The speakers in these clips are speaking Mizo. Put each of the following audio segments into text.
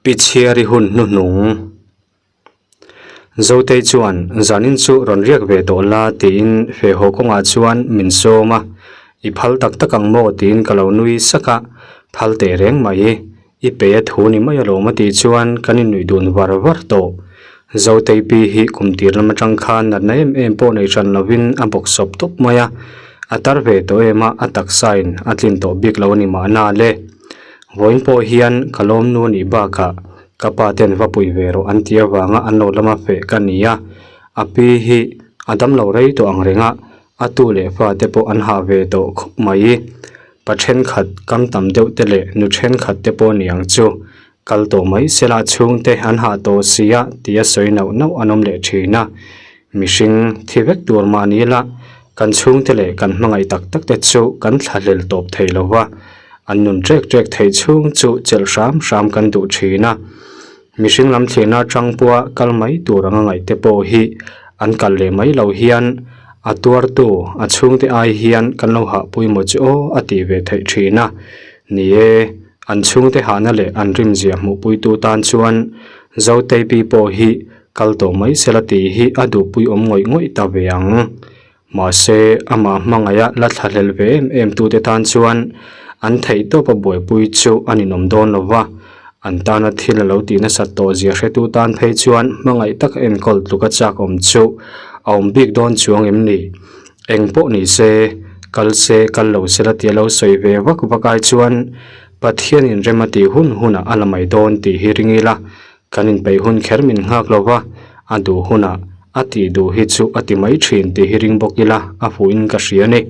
Pi Chhiari hun hnuhnung. Zotei chuan, Zanin chu rawn riak ve tawh la tiin fehhaw kawngah chuan min sawm a, I phal tak tak ang maw tiin ka lo nui sak a, phal teh reng mai, i pei a thu ni mai alawm a tih chuan kan innuih dun var var tawh. Zotei pi hi kum tir lam atang khan natna em em pawh nei hran lovin a bawk sawp tawp mai a, a tar ve tawh em a, a taksain a tlin tawh bik lo a ni mahna le. Vawiin pawh hian ka lawmnu a nih bakah ka pa ten va pui ve rawh an ti avanga an lo lama feh ka ni a, a pi hi a damlo rei tawh ang reng a, a tu leh fa te pawh an hah ve tawh khawp mai. Pa thenkhat kam tam deuh te leh nu thenkhat te pawh ni ang chu kal tawh mai sela chhungte an hah tawh si a tia sawi nauh nauh an awm leh thin a, mihring thi vek tur mah ni ila kan chhungte leh kan hmangaih tak tak te chu kan thlahlel tawp thei lo va, an nun trek trek theih chhung chu chelh hram hram kan duh thin a, mihring lam thlirna atang pawha kal mai tur anga ngaih te pawh hi an kal leh mai lo hian a tuartu a chhungte ai hian kan lo hahpui maw chu aw a tih ve theih thin a, ni e. An chhungte hahna leh an rimzia hmuhpuitu tan chuan Zotei pi pawh hi kal tawh mai sela tih hi a duhpui awm ngawih ngawih ta ve ang. Mahse, amah hmangaih a la thlahlel ve em em tute tan chuan an theih tawp a buaipui chu a ninawm dawn lo va, an tana thil a lo tih nasat tawh zia hretu tan phei chuan hmangaih taka enkawl tluk a chak awm chu a awm bik dawn chuang em ni? Eng pawh ni se, kal se kal lo se la tia lo sawi ve vak vak ai chuan Pathianin rem a tih hun hunah a la mai dawn tih hi ring ila, kan inpeih hun kher min nghak lo va, a duh hunah a tih duh hi chu a ti mai thin tih hi ring bawk ila a fuhin ka hria a ni.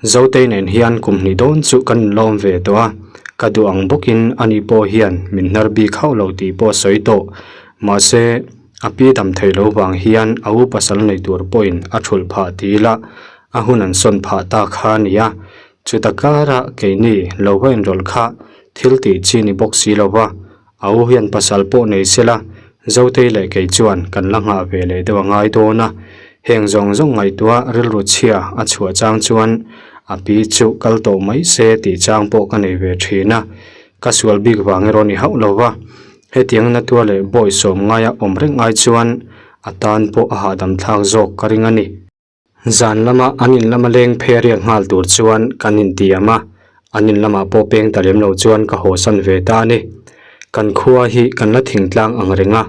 Zotei nen hian kum hnih dawn chu kan inlawm ve tawh a, ka duh ang bawkin ani pawh hian min hnar bik hauh lo tih pawh a sawi tawh. Mahse, a pi dam theih loh vang hian a u pasal nei tur pawhin a thulh phah ti ila a hun an sawn phah ta kha a ni a. Chuta kara keini lo va inrawlh kha thil tih chi ni bawk si lo va, A u hian pasal pawh nei sela, Zotei leh kei chuan kan la nghah ve leh deuh a ngai dawn a. Heng zawng zawng ngaihtuah rilru chhia a chhuah chang chuan a pi chu kal tawh mai se tih chang pawh ka nei ve thin a. Ka sual bik vang erawh ni hauh lo va, hetiang natua leh bawi sawm ngaia awm reng ai chuan a tan pawh a hahdam thlak zawk ka ring a ni. Zan lama an in lama leng phei a riak nghal tur chuan kan intiam a, an in lamah pawh peng ta lem lo chuan ka hawsan ve ta a ni. Kan khua hi kan la thingtlang ang reng a,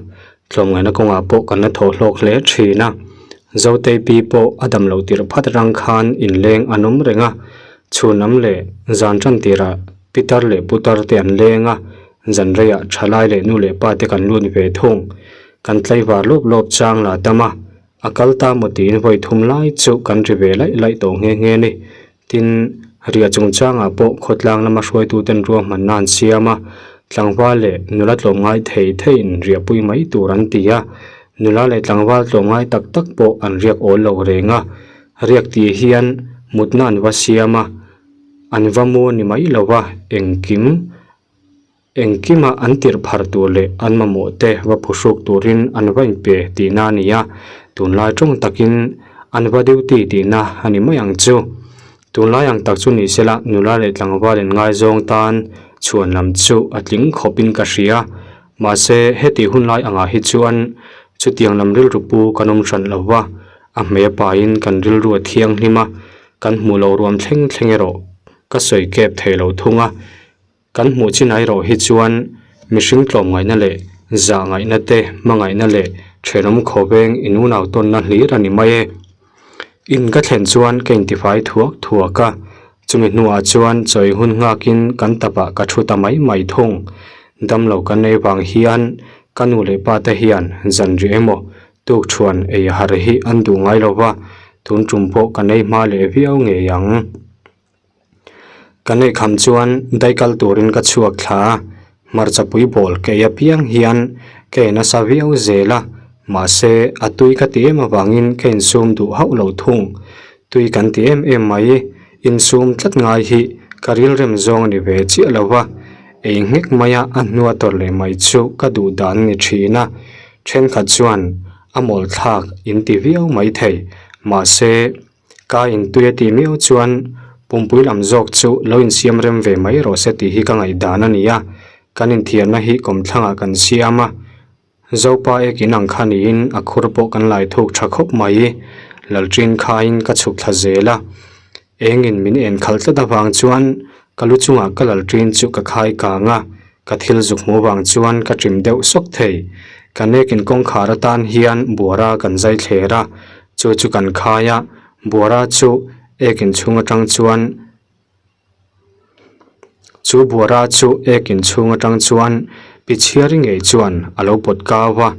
tlawmngaihna kawngah pawh kan la thawh hlawk hle thin a. Zotei pi pawh a dam loh tirh phat rang khan inleng an awm reng a, chhun lam leh zan tan tirah pitar leh putar te an leng a, zan reiah thalai leh nu leh pa te kan lut ve thung. Kan tlaivar lawp lawp chang la tam a. A kal ta maw tiin vawi thum lai chu kan ri ve laih laih tawh nghe nghe a ni. Tin, ria chungchangah pawh khawtlang lama hruaituten ruahmanna an siam a, tlangval leh nula tlawmngai thei theiin riahpui mai tur an ti a, nula leh tlangval tlawmngai tak tak pawh an riak awl lo reng a, riak tih hian mutna an va siam a, an va mu a ni mai lo va, engkim. Engkima an tirh phar tur leh an mamawh te va phuhruk turin an va inpe tihna a ni a, tunlai tawng takin an va duty tihna a ni mai ang chu. Tunlai ang tak chu ni sela nula leh tlangval in ngaizawng tan chhuan lam chu a tling khawpin ka hria. Mahse heti hunlai angah hi chuan chutiang lam rilru pu kan awm hran lo va, a hmei a pain kan rilru a thianghlim a, kan hmuh loh ruam thleng thleng erawh ka sawi kep thei lo thung a. Kan hmuh chin erawh hi chuan mihring tlawmngaihna leh zahngaihna te, hmangaihna leh thenawm khawveng inunau tawnna hlir a ni mai e. In ka thlen chuan ka intifai thuak thuak a, chumi hnuah chuan chawi hun nghakin kan tapah ka thu ta mai mai thung. Damlo kan nei vang hian ka nu leh pa te hian zanriah emaw tukṭhuan ei har hi an duh ngai lo va, tun ṭum pawh ka nei hma leh viau ngei ang. Ka neih kham chuan daikal turin ka chhuak thla a, hmarcha pui bawl ka ei apiang hian ka en nasa viau zel a, mahse a tui ka ti em avangin ka insum duh hauh lo thung. Tui kan ti em em mai, insum tlat ngai hi ka rilrem zawng a ni ve chiah lo va, ei nghek maia a hnua tawrh leh mai chu ka duh dan a ni thin a, thenkhat chuan a mawlthlak in ti viau maithei, mahse. Ka intui a tih miau chuan pumpui lam zawk chu lo insiam rem ve mai rawh se tih hi ka ngaihdan a ni a. Kan inthiarna hi kawmthlangah kan siam a, Zopa ek in ang kha niin a khur pawh kan lai thuk tha khawp mai. Lalṭin khaiin ka chhuk thla zel a, engin min en khalh tlat avang chuan ka lu chungah ka lalṭin chu ka khai kang a, ka thil zuk hmuh vang chuan ka ṭim deuh sawk thei. Kan ek in kawngkhar atan hian buara kan zai thler a, chu chu kan khai a, buara chu ek in chhung atang chuan Chu buara chu ek inchhung atang chuan pi chhiari ngei chuan a lo pawt kau a,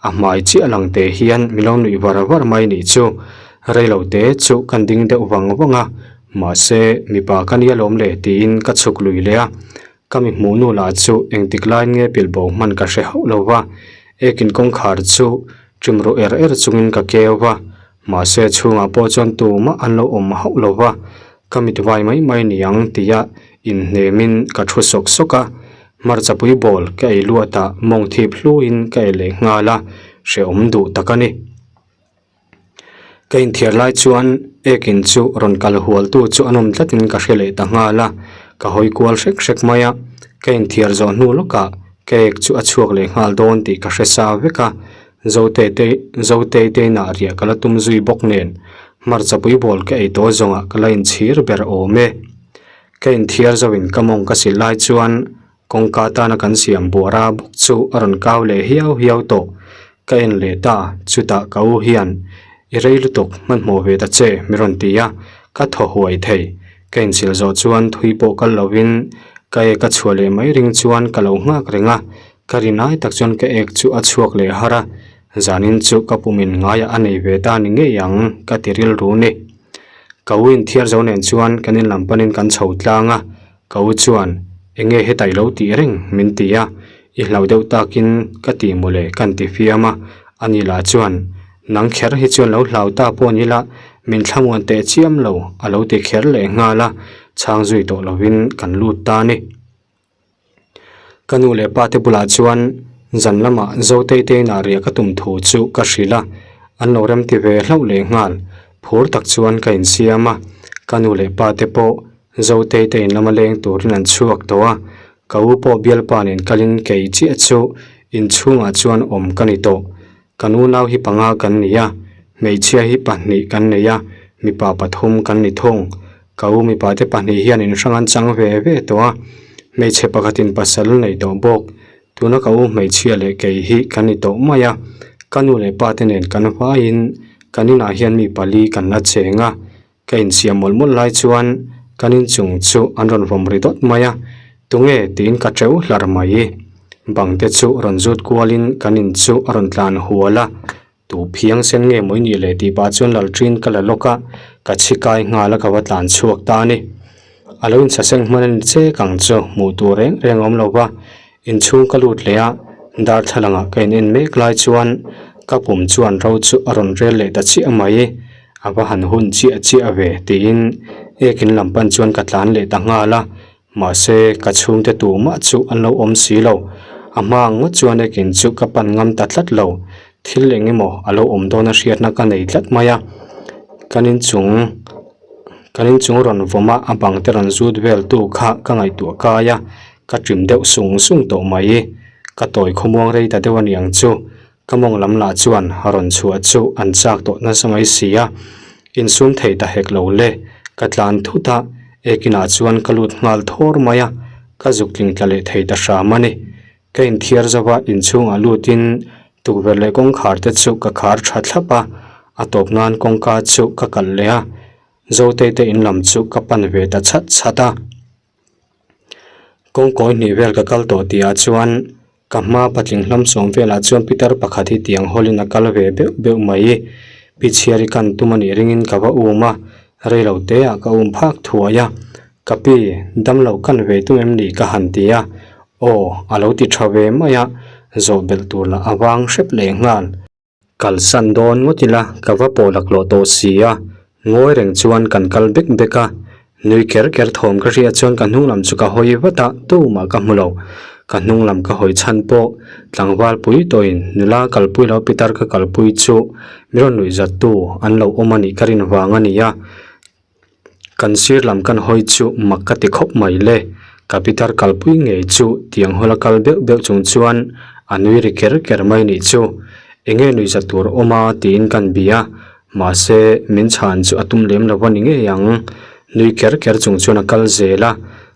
a hmai chiah lang teh hian min lo nuih var var mai nih chu. Reilo te chu kan ding deuh vang vang a, mahse mipa ka nia lawm le tiin ka chhuk lui leh a, ka mi hmuh nu lah chu engtik laiin nge pilbo hman ka hre hauh lo va, ek in kawngkhar chu ṭim ru er er chungin ka keu va, mahse chhungah pawh chuan tumah an lo awm hauh lo va. Ka mit vai mai mai niang tia inhnemin ka thu sawk sawk a, hmarchapui bawl ka ei luatah mawng thip hluin ka ei leh nghal a, hrehawm duh tak a ni. Ka inthiar lai chuan ekin chu rawn kal hualtu chu an awm tlatin ka hre leh ta nghal a, ka hawi kual hrek hrek mai a, ka inthiar zawh hnu lawkah ka ek chu a chhuak leh nghal dawn tih ka hre sa vek a, Zote te Zotei te inah riah ka la tum zui bawk nen hmarchapui bawl ka ei tawh zawngah ka la inchhir ber awm e. Ka inthiar zoin ka mawng ka sil lai chuan kawngka tana kan siam buara bawk chu a rawn kau leh hiau hiau tawh. Ka en leh ta, chutah ka u hian i rei lutuk hmanhmawh ve ta che mi rawn ti a, ka thaw huai thei. Ka inchhil zawh chuan thui pawh kal lovin ka ek a chhuah leh mai ring chuan ka lo nghak reng a, Ka rin ai tak chuan ka ek chu a chhuak leh har a, zanin chu ka pumin ngaiah a nei ve ta ni ngei ang ka ti rilru ni. Ka u inthiar zo nen chuan kan in lam panin kan chho tlang a, ka u chuan enge heta i lo tih reng min ti a, i hlauh deuh takin ka ti mawle kan ti fiam a, ani lah chuan nang kher hi chuan lo hlau ta pawh ni la min thlamuan teh chiam lo a lo ti kher leh nghal a, chhang zui tawh lovin kan lut ta ni. Ka nu leh pa te bulah chuan zan lamah Zotei te inah riah ka tum thu chu ka hrilh a, an lo remti ve hlauh leh nghal. Phur tak chuan ka insiam a, ka nu leh pa te pawh Zotei te in lama leng turin an chhuak tawh a, ka u pawh bialpa nen kalin kei chiah chu inchhungah chuan awm ka ni tawh. Kan unau hi panga kan ni a, hmeichhia hi pahnih kan nei a, mipa pathum kan ni thung. Ka u mipa te pahnih hian inhrang an chang ve ve tawh a, hmeichhe pakhatin pasal nei tawh bawk. Tuna ka u hmeichhia leh kei hi kan ni tawh mai a, ka nu leh pa te nen kan vaiin kan inah hian mi pali kan la cheng a, Ka insiam mawlh mawlh lai chuan kan inchung chu an rawn vawm ri dawt mai a, tunge tiin ka teuh hlar mai. Bang te chu rawn zut kualin kan in chu a rawn tlan hual a, tu phiang sen nge maw i nih le tih pah chuan lalṭin ka la lawk a, ka chhi kai nghal a ka va tlan chhuak ta a ni. A lo inchhaseng hman a ni chek ang chu hmuh tur reng reng a awm lo va, inchhung ka lut leh a, darthlalangah ka in en mek lai chuan ka pum chuan ro chu a rawn rel leh ta chiah mai. A va han hun chiah chiah ve tiin ek in lam pan chuan ka tlan leh ta nghal a, mahse ka chhungte tumah chu an lo awm si lo. A hma ang ngawt chuan ek in chu ka pan ngam ta tlat lo, thil eng emaw a lo awm dawn a hriatna ka nei tlat mai a, kan inchung kan inchung rawn vawm a a bang te rawn zut vel tu kha ka ngaihtuah kai a, ka ṭim deuh sung sung tawh mai. Ka tawi khawmuang rei ta deuh a niang chu. Ka mawng lam lah chuan rawn chhuah chu an chak tawh nasa mai si a, insum thei ta hek lo le, ka tlan thut a, ekinah chuan ka lut nghal thawr mai a, ka zuk tling tla leh thei ta hram a ni. Ka inthiar zo a, inchhungah lutin tukverh leh kawngkhar te chu ka khar tha thlap a, a tawp nan kawngka chu ka kalh leh a, Zotei te in lam chu ka pan ve ta chhat chhat a. Kawngkawi hnih vel ka kal tawh tih ah chuan ka hma patling hlam sawm velah chuan pitar pakhat hi tiang hawlin a kal ve beuh beuh mai. Pi chhiari kan tum a nih ringin ka va um a, reilo te ah ka um phak thuai a. Ka pi, damlo kan ve tum em ni ka han ti a, aw a lo ti tha ve mai a, zawh belh tur lah a vang hrep leh nghal. Kalsan dawn ngawt ila ka va pawh laklawh tawh si a, ngawi reng chuan kan kal bek bek a, nui ker ker thawm ka hriat chuan ka hnung lam chu ka hawi vat a, tumah ka hmu lo. Ka hnung lam ka hawi chhan pawh tlangval pui tawhin nula kalpui lo pitar ka kalpui chu mi rawn nuih zattu an lo awm a nih ka rin vang a ni a. Kan sir lam kan hawi chu mak ka ti khawp mai le. Ka pitar kalpui ngei chu tiang hawla kal beuh beuh chung chuan a nui ri ker ker mai nih chu. Enge nuihza tur awm a tiin kan bia a, mahse min chhan chu a tum lem lo a ni ngei ang. Nui ker ker chung chuan a kal zel a,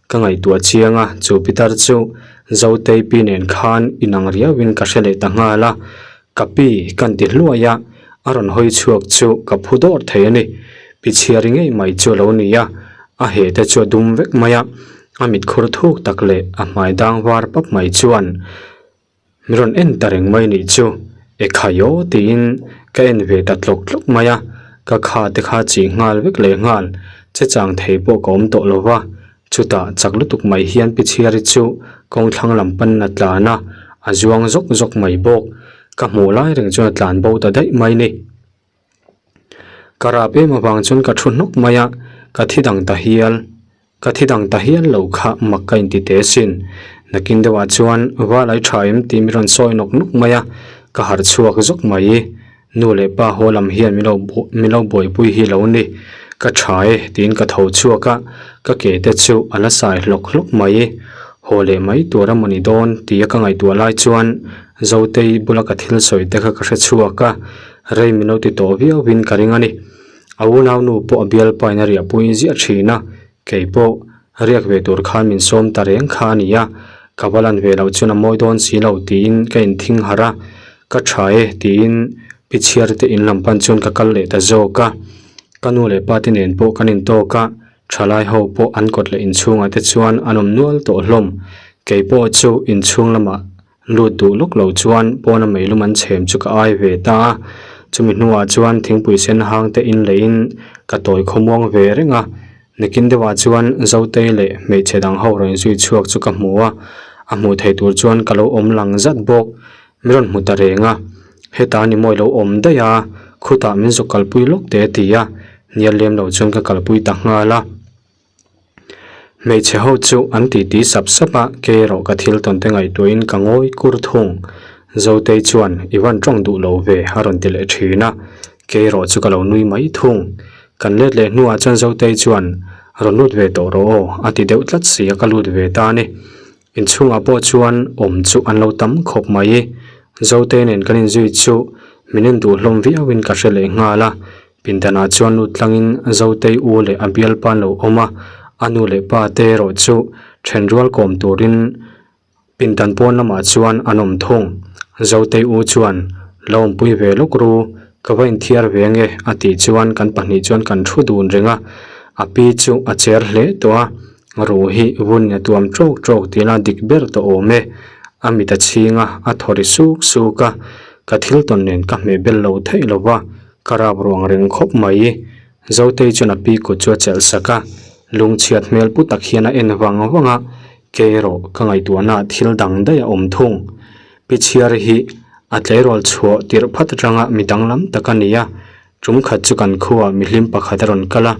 ka ngaihtuah chiang a, chu pitar chu Zotei pi nen khan inang riauin ka hre leh ta nghal a, Ka pi, kan ti hluai a, a rawn hawi chhuak chu ka phu dawr thei a ni. Pi chhiari ngei mai chu a lo ni a, a heh te chu a dum vek mai a, a mit khur thuk tak leh a hmai dang var pap mai chuan min rawn en ta reng mai nih chu, e khai aw tiin ka en ve ta tlawk tlawk mai a, ka kha te kha chih nghal vek leh nghal, che chang thei pawh ka awm tawh lo va, Chutah chak lutuk mai hian pi chhiari chu kawng thlang lam panin a tlan a, a zuang zawk zawk mai bawk. Ka hmuh lai reng chuan a tlan bo ta daih mai ni. Ka rap em avang chuan ka thu hnawk mai a, ka thi dang ta hial, ka thi dang ta hial lo kha mak ka inti teh asin. Nakin deuhah chuan valai tha em tih min rawn sawi nawk nawk mai a, ka harh chhuak zawk mai. Nu leh pa haw lam hian min lo min lo buaipui hi lo ni. Ka tha e tiin ka tho chhuak a, ka ke te chu a la sai hlawk hlawk mai. Haw leh mai tur a mawni dawn tia ka ngaihtuah lai chuan Zotei bula ka thil sawi te kha ka hre chhuak a, rei min lo ti tawh viau in ka ring a ni. A unau nu pawh a bialpa in a riahpui ziah thin a, kei pawh riak ve tur khan min sawm ta reng kha a ni a, ka va lan ve loh chuan a mawi dawn si lo tiin ka inthing harh a. Ka tha e tiin pi chhiar te in lam pan chuan ka kal leh ta zawk a, ka nu leh pa te nen pawh kan intawk a, thalai ho pawh an kawt leh inchhungah te chuan an awm nual tawh hlawm. Kei pawh chu inchhung lamah lut duh lawk lo chuan pawna meilum an chhem chu ka ai ve ta a, chumi hnuah chuan thingpui sen hang te in leiin ka tawi khawmuang ve reng a, Nakin deuhah chuan Zotei leh hmeichhe dang ho rawn zui chhuak chu ka hmu a, a hmuh theih tur chuan ka lo awm lang zat bawk. Min rawn hmu ta reng a, hetah ni mawi lo awm daih a, khutah min zuk kalpui lawk teh a ti a, hnial lem lo chuan ka kalpui ta nghal a. Hmeichhe ho chu an titi sap sap a, kei erawh ka thil tawn te ngaihtuahin ka ngawi kur thung. Zotei chuan i van tawng duh lo ve a rawn ti leh thin a, kei erawh chu ka lo nui mai thung. Kan let leh hnuah chuan Zotei chuan rawn lut ve tawh rawh aw a ti deuh tlat si a, ka lut ve ta a ni. Inchhungah pawh chuan awm chu an lo tam khawp mai. Zote nen kan inzui chu min en duh hlawm viauin ka hre leh nghal a. Pindanah chuan lut tlangin Zotei u leh a bialpa an lo awm a, a nu leh pa te erawh chu thenrual kawm turin pindan pawn lamah chuan an awm thung. Zotei u chuan, Lo awmpui ve lawk ru, ka va inthiar ve ange a tih chuan kan pahnih chuan kan thu dun reng a. A pi chu a cher hle tawh a. Ruh hi vun a tuam tawk tawk tih la dik ber tawh awm e. A mit a chhing a, a thaw ri suk suk a. Ka thil tawn nen ka hmeh bel lo theih lo va, ka rap ruang reng khawp mai. Zotei chuan a pi kut chu a chelh sak a, lungchhiat hmel pu tak hian a en vang vang a, kei erawh ka ngaihtuahna ah thil dang daih a awm thung. Pi chhiar hi a tleirawl chhuah tirh phat atanga mi danglam tak a ni a, Tum khat chu kan khuaah mihlim pakhat a rawn kal a,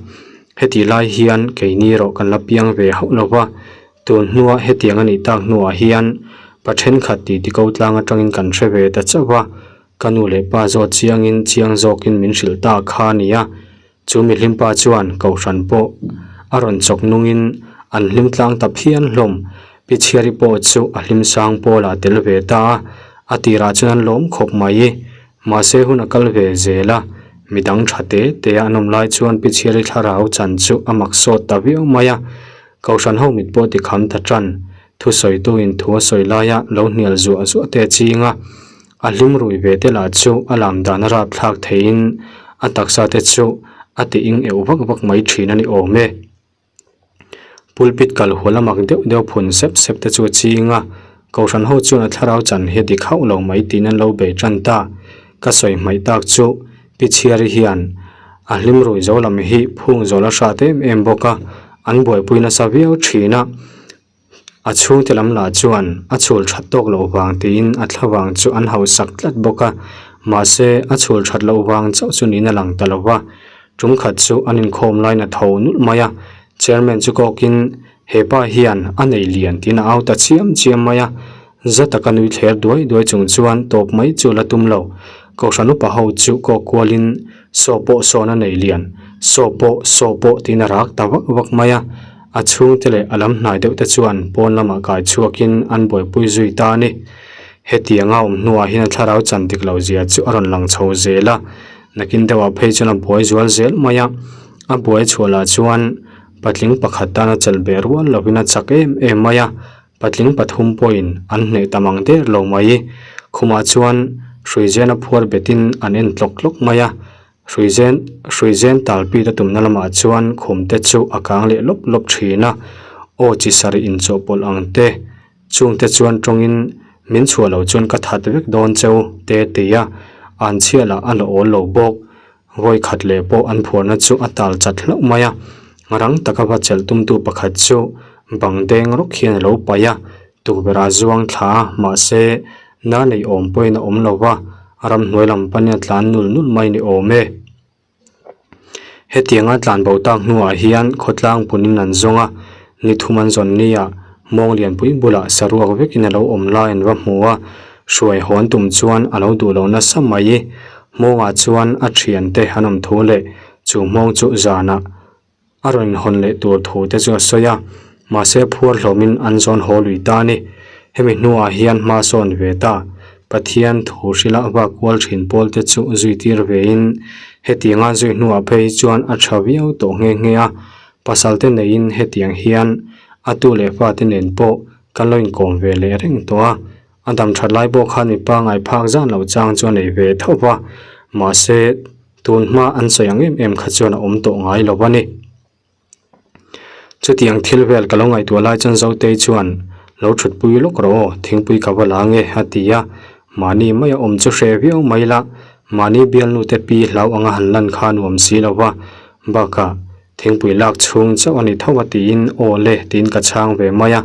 heti lai hian keini erawh kan la piang ve hauh lo va, tun hnua hetiang a nih tak hnuah hian pa thenkhat tih ti ko tlang atangin kan hre ve ta chauh va, ka nu leh pa zawt chiangin chiang zawkin min hrilh ta kha a ni a, chu mihlim pa chuan kohhran pawh a rawn chawk nungin an hlim tlang ta phian hlawm, Pi Chhiari pawh chu a hlim sang pawlah tel ve ta a, a tirah chuan an lawm khawp mai. Mahse hun a kal ve zel a, midang tha te te a an awm lai chuan Pi Chhiari thlarau chan chu a mak sawt ta viau mai a. Kohhran ho mit pawh ti kham ta tan, thusawitu in thu a sawi laia lo hnial zuah zuah te a ching a. A hlim rui ve te lah chu a lam dan a rapthlak theiin a taksa te chu a ti ing euh vak vak mai thin a ni awm e. Pulpit kal hual a mak deuh deuh phun sep sep te chu a ching a, Kohhran ho chuan a thlarau chan hi a dik hauh lo mai tiin an lo bei tan ta. Ka sawi hmaih tak chu Pi Chhiari hian a hlim rui zo lam hi phung zawl a hrat em em bawk a, an buaipui nasa viau thin a. A chhungte lam lah chuan a chhul that tawk loh vang tiin a thla vang chu an hausak tlat bawk a, mahse a chhul that loh vang chauh chu niin a lang ta lo va. Tum khat chu an inkhawm lain a tho nulh mai a, chairman chu kawkin he pa hian a nei lian tiin a au ta chiam chiam mai a, za taka nui thler duai duai chung chuan tawp mai chu la tum lo. Kohhran upa ho chu kawk kualin saw pawh sawn a nei lian, saw pawh saw pawh tiin a rak ta vak vak mai a. A chhungte leh a lam hnai deuh te chuan pawn lamah kai chhuakin an buaipui zui ta a ni. Hetianga awm hnuah hian a thlarau chan dik lo zia chu a rawn lang chho zel a, nakin deuhah phei chuan a buai zual zel mai a. A buai chhuah lah chuan patling pakhat tana chelh beh rual lovin a chak em em mai a, patling pathum pawhin an hneh tam ang der lo mai. Khumah chuan hruizena phuar betin an en tlawk tlawk mai a, Hruizen Hruizen talpit a tumna lamah chuan khum te chu a kang leh lawp lawp thin a, aw chi sarih inchawhpawlh ang te, chungte chuan tawngin min chhuah loh chuan ka that vek dawn cheu te ti a, an chhiah lah a la awl lo bawk. Vawi khat leh pawh an phuarna chu a tal chat hlauh mai a, rang taka va chelh tumtu pakhat chu bang deng rawk hian a lo paih a, Tukverh a zuang thla a, mahse na nei awm pawhin a awm lo va, ramhnuai lam panin a tlan nul nul mai ni awm e. Hetianga tlan bo tak hnuah hian khawtlang punin an zawng a, ni thum an zawn nia mawng lianpui bulah saruak vekin a lo awm lai an va hmu a, hruai hawn tum chuan a lo duh lo nasa mai. Hmawngah chuan a thiante an awm thu leh chu hmawng chu zanah A rawn hawn leh tur thu te chu a sawi a, mahse phuar hlawmin an zawn haw lui ta a ni. Hemi hnuah hian hma sawn ve ta. Pathian thu hrilh a vak kual thin pawl te chu zui tir vein hetianga zui hnuah phei chuan a tha viau tawh nghe nghe a, pasal te neiin hetiang hian a tu leh fate nen pawh kan lo inkawm ve leh reng tawh a, a dam that lai pawh khan mipa ngai phak zan loh chang chu a nei ve tho va, mahse Tun hma an sawi ang em em kha chuan a awm tawh ngai lo a ni. Chutiang thil vel ka lo ngaihtuah lai chuan Zotei chuan lo thutpui lawk rawh aw, thingpui ka va la nge a ti a, mahni maia awm chu hre viau mai la, mahni bialnu te pi hlau anga han lan kha nuam si lo va, bakah thingpui lak chhung chauh a ni tho a tiin aw le tiin ka chhang ve mai a,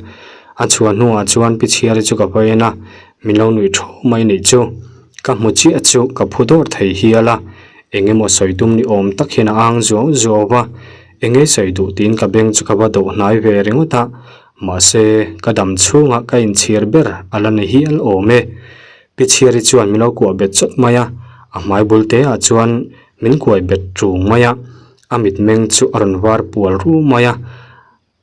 a chhuah hnuah chuan pi chhiari chu ka va en a, min lo nuih tho mai nih chu. Ka hmu chiah chu ka phu dawr thei hial a, eng emaw sawi tum ni awm tak hian a ang zuau zuau va, eng nge sawi duh tiin ka beng chu ka va dawh hnai ve ringawt a, mahse ka dam chhungah ka inchhir ber a la ni hial awm e. Pi Chhiari chuan min lo kuah bet chawt mai a, a hmai bul te ah chuan min kuai bet ṭung mai a, a mitmeng chu a rawn var pual ru mai a.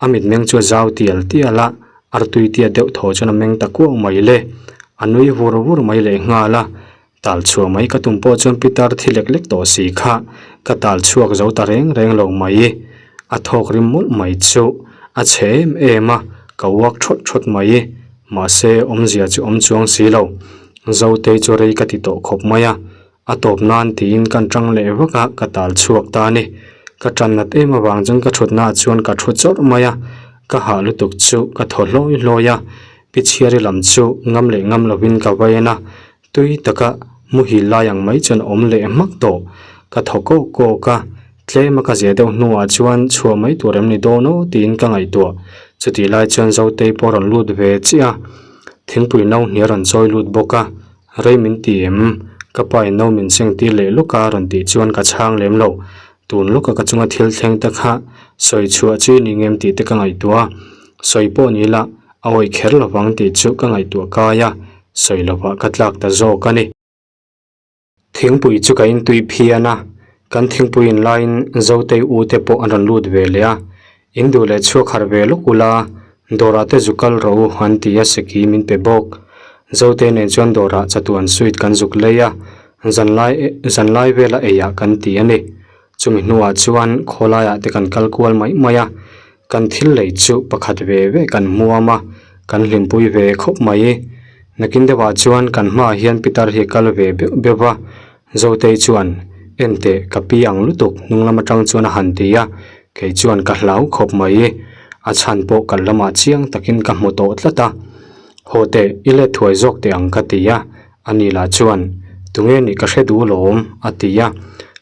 A mitmeng chu a zau tial tial a, artui tiat deuh thaw chuan a meng ta kuau mai le. A nui vur vur mai leh nghal a, tal chhuah mai ka tum pawh chuan pitar thi lek lek tawh si kha ka tal chhuak zo ta reng reng lo mai. A thawk rim mawlh mai chu a chhe em em a, ka uak thawt thawt mai. Mahse awmzia chu awm chuang si lo. Zotei chu rei ka ti tawh khawp mai a, A tawp nan tiin kan tang leh vak a, ka tal chhuak ta a ni. Ka tan nat em avang chuan ka thutnaah chuan ka thu chawrh mai a, ka hah lutuk chu ka thaw hlawi hlawi a. Pi Chhiari lam chu ngam leh ngam lovin ka va en a, tui taka muhil lai ang mai chuan a awm leh hmak tawh. Ka thaw kawk kawk a, tlem a ka zia deuh hnuah chuan chhuah mai tur em ni dawn aw tiin ka ngaihtuah. Chutih lai chuan Zotei pawh a rawn lut ve chiah a, thingpui no hnih a rawn chawi lut bawk a. Rei min ti em? Ka pa in no min seng tir leh lawk a rawn tih chuan ka chhang lem lo. Tun lawka ka chunga thil thleng te kha sawi chhuah chu i ni ngem tih te ka ngaihtuah a. Sawi pawh ni la, a awih kher lovang tih chu ka ngaihtuah kai a, sawi lovah ka tlak ta zawk a ni. Thingpui chu ka intui phian a, kan thingpui in laiin Zotei u te pawh an rawn lut ve leh a, In duh leh chhuak harh ve lawk ula, dawrah te zu kal rawh u an ti a seki min pe bawk. Zote nen chuan dawrah chatuan sweet kan zuk lei a, zanlai zanlai vela eiah kan ti a ni. Chumi hnuah chuan khawlaiah te kan kal kual mai mai a, kan thil lei chu pakhat ve ve kan hmuam a, kan hlimpui ve khawp mai. Nakin deuhah chuan kan hmaah hian pitar hi a kal ve beuh beuh va, Zotei chuan, Enteh, ka pi ang lutuk, hnung lam atang chuan a han ti a, kei chuan ka hlau khawp mai. A chhan pawh kal lamah chiang takin ka hmu tawh tlat a. Haw teh, i let thuai zawk teh ang ka ti a, ani lah chuan, Tunge nih ka hre duh lawm, a ti a.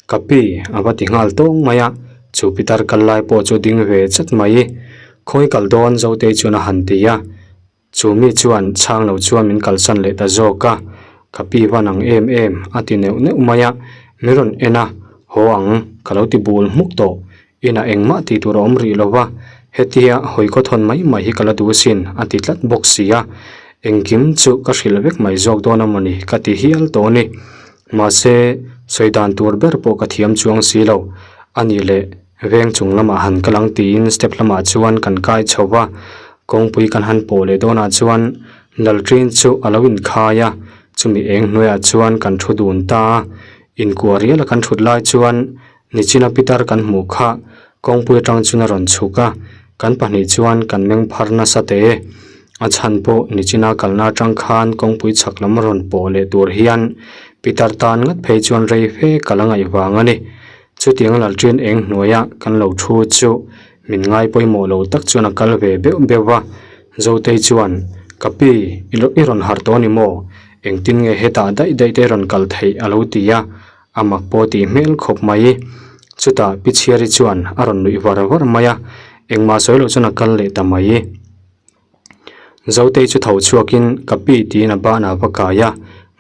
Ka pi, a va ti nghal tawng mai a, chu pitar kal lai pawh chu ding ve chat mai. Khawi kal dawn, Zotei chuan a han ti a. Chu mi chuan chhang lo chuan min kalsan leh ta zawk a, ka pi van ang em em a ti neuh neuh mai a, min rawn en a, haw ang ka lo ti bul hmuk tawh, inah engmah tih tur a awm rih lo va, hetia hawi khaw thawn mai mai hi ka la duh asin a ti tlat bawk si a, engkim chu ka hrilh vek mai zawk dawn a mawni ka ti hial tawh a ni. Mahse, sawi dan tur ber pawh ka thiam chuang si lo, a ni leh. Veng chung lamah han kal ang tiin step lamah chuan kan kai chho va, kawngpui kan han pawh leh dawnah chuan lalṭin chu a lo inkhai a, chumi eng hnuaiah chuan kan thu dun ta a, inkuah riala kan thut lai chuan nichina pitar kan hmuh kha kawngpui atang chuan a rawn chhuk a, kan pahnih chuan kan meng phar nasa teh e. A chhan pawh nichina kalna atang khan kawngpui chhak lam rawn pawh leh tur hian pitar tan ngat phei chuan rei fe kal a ngaih vang a ni. Chutiang lalṭin eng hnuaia kan lo thu chu min ngai pawimawh lo tak chuan a kal ve beuh beuh a. Zotei chuan, Ka pi, i lo i rawn harh tawh a ni maw? Engtin nge hetah daih daih te rawn kal theih a lo ti a, a mak pawh tih hmel khawp mai. Chutah Pi Chhiari chuan a rawn nuih var var mai a, engmah sawi loh chuan a kal leh ta mai. Zotei chu tho chhuakin ka pi tiin a banah va kai a,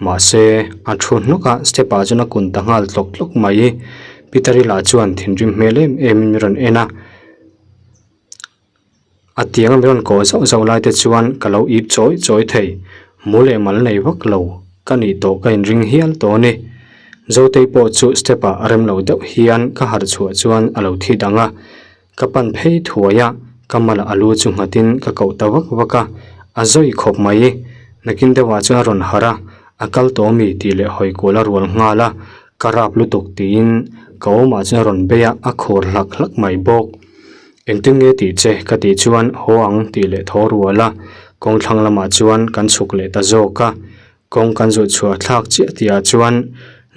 mahse a thu hnawk a, step ah chuan a kun ta nghal tlawk tlawk mai. Peter-i lah chuan thinrim hmel em em in min rawn en a, a tiang a min rawn kawh zauh zauh lai te chuan ka lo ip chawi chawi thei, mu leh mal nei vak lo ka nih tawh ka inring hial tawh a ni. Zotei pawh chu step ah a rem lo deuh hian ka harh chhuah chuan a lo thi dang a. Ka pan phei thuai a, ka malah a lu chu nghatin ka koh ta vak vak a, a zawi khawp mai. Nakin deuhah chuan a rawn harh a, a kal tawh mi tih leh hawi kual a rual nghal a, ka rap lutuk tiin ka awmah chuan a rawn bei a, a khur hlak hlak mai bawk. Engtin nge tih che ka tih chuan haw ang tih leh thaw rual a, kawngthlang lamah chuan kan chhuk leh ta zawk a, Kawng kan zawh chhuah thlak chiah tih ah chuan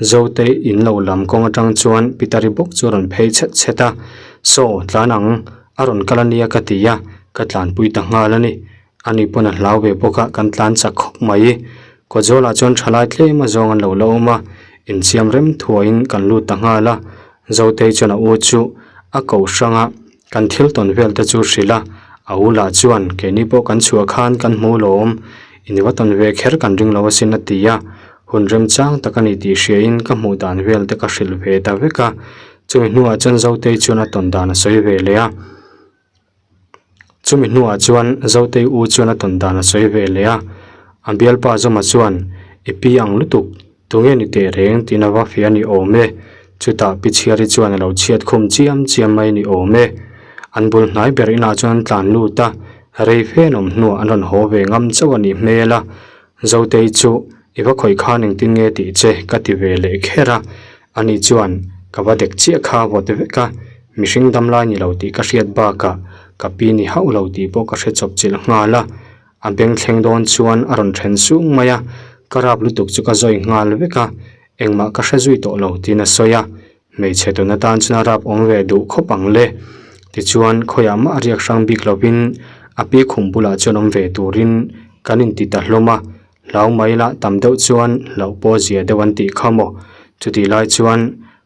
Zote in lo lam kawng atang chuan Pitari bawk chu a rawn phei chhet chhet a, Saw, tlan ang, a rawn kal ania ka ti a, ka tlanpui ta nghal a ni. Ani pawn a hlau ve bawk a, kan tlan chak khawp mai. Kawtzawlah chuan thalai tlem a zawng an lo la awm a, insiam rem thuaiin kan lut ta nghal a, Zotei chuan a u chu a koh hrang a, Kan thil tawn vel te chu hrilh a, a u lah chuan keini pawh kan chhuah khan kan hmu lawm, in va tawn ve kher kan ring lo asin a ti a, hun remchang tak a ni tih hriain ka hmuh dan vel te ka hrilh ve ta vek a, chumi hnuah chuan Zotei chuan a tawn dan a sawi ve leh a, chumi hnuah chuan Zotei u chuan a tawn dan a sawi ve leh a, a bialpa Zawma chuan i pi ang lutuk Tunge ni teh reng tiin a va fia ni awm e. Chutah Pi Chhiari chuan a lo chhiat khum chiam chiam mai ni awm e. An bul hnai ber inah chuan an tlan lut a, rei fe an awm hnuah an rawn haw ve ngam chauh a nih hmel a. Zotei chu, I va khawih khan engtin nge tih che ka ti ve leh kher a. Ani chuan, Ka va dek chiah kha vawt vek a, mihring damlai ni lo tih ka hriat bakah ka pi ni hauh lo tih pawh ka hre chawp chilh nghal a. A beng thleng dawn chuan a rawn then sung mai a, ka rap lutuk chu ka zawi nghal vek a, engmah ka hre zui tawh lo tiin a sawi a, hmeichhe tun atan chuan a rap awm ve duh khawp ang le. Tichuan khawiah mah a riak hrang bik lovin a pi khum bulah chuan awm ve turin kan inti ta hlawm a, hlau mai lah tam deuh chuan hlauh pawh zia deuh an tih kha maw. Chutih lai chuan